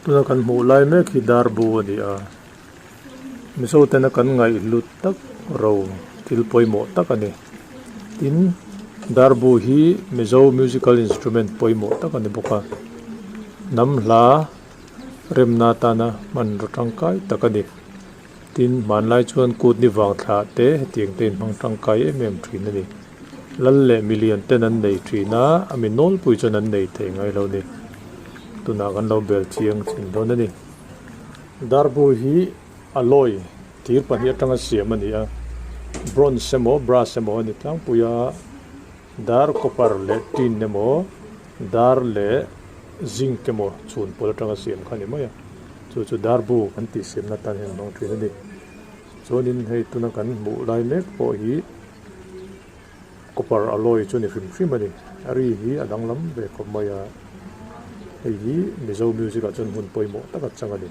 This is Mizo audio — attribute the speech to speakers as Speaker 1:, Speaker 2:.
Speaker 1: Tuna kan hmuh lai mek hi darbu a ni a, Mizo tena kan ngaihhlut tak ro thil pawimawh tak a ni. Tin, darbu hi Mizo musical instrument pawimawh tak a ni bawk a, hnam hla remna atana hmanraw tangkai tak a ni. Tin, hmanlai chuan kut ni vang thlah te hetiang te inhmang tangkai em em thin a ni. Lal leh milian ten an nei thin a, a mi nawlpui chuan an nei thei ngai lo a ni. Tunah kan lo bel chiang chin dawn a ni. Darbu hi alloy thir pahnih atanga siam a ni a, bronze emaw brass emaw a ni tlangpui a, dar copper leh tin emaw dar leh zinc emaw chhun pawl atanga siam kha a ni mai a, chu chu darbu kan tih siamna tan hian a hmang thin a ni. Chuanin hei tuna kan hmuh lai mek pawh hi. Copper alloy chu ni hrim hrim a ni. A ri hi a danglam ve khawp mai a, hei hi Mizo music ah chuan hmun pawimawh tak a chang a ni.